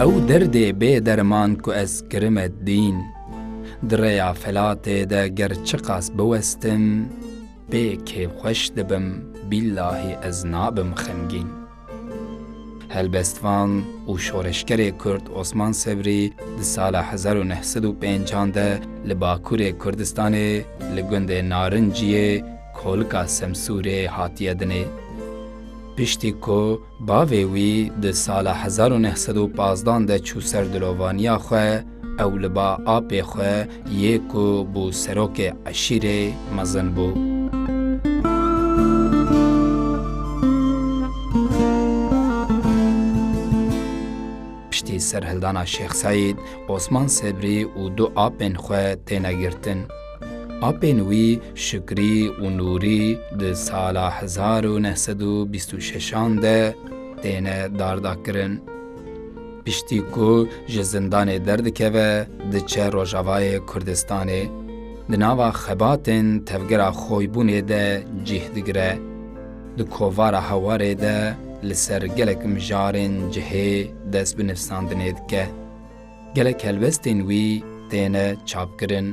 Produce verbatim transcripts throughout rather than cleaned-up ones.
Ew derdê bê derman ku ez kirime dîn, di rêya felatê de ger çiqas biwestim, pê kêfxweş dibim, bîllahî ez nabim xemgîn. Helbestvan û şoreşgerê Kurd Osman Sebrî di sala hezar û neh sed û pêncan de li Bakurê Kurdistanê li gundê Narinciyê kolika Semsûrê hatiye dinê. Piştî ku bavê wî di sala hezar û neh sed û pazdan de çû ser dilovaniya xwe, ew li ba apê xwe yê ku bû serokê eşîrê mezin bû. Piştî serhildana Şêx Seîd, Osman Sebrî û du apên xwe têne girtin. Apên wî Şikrî û Nûrî di sala hezar û neh sed û bîst û şeşan de têne dardakirin. Piştî ku ji zindanê derdikeve, diçe Rojavayê Kurdistanê. Di nava xebatên tevgera xoybûnê de cih digire. Di kovara Hewarê de li ser gelek mijarên cihê dest bi nivîsandinê dike. Gelek helbestên wî têne çapkirin.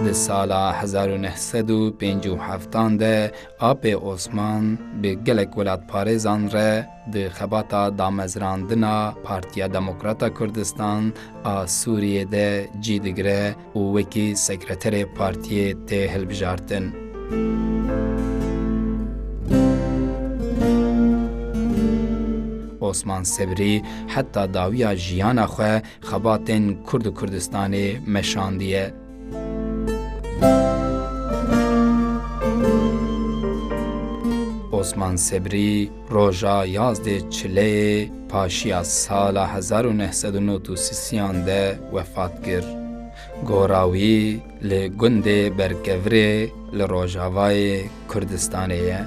Di sala hezar û neh sed û pêncî û heftan de apê Osman bi gelek welatparêzan re di xebata damezrandina Partiya Demokrata Kurdistan a Sûriyê de cî digire û wekî sekreterê partiyê tê hilbijartin. Osman Sebrî heta dawiya jiyana xwe xebatên Kurd û Kurdistanê meşandiye. Osman Sebrî roja yazdê Çileyê paşiya sala hezar û neh sed û nod û sisiyan de wefat kir. Gora wî li gundê Berkevirê li rojavayê Kurdistanê ye.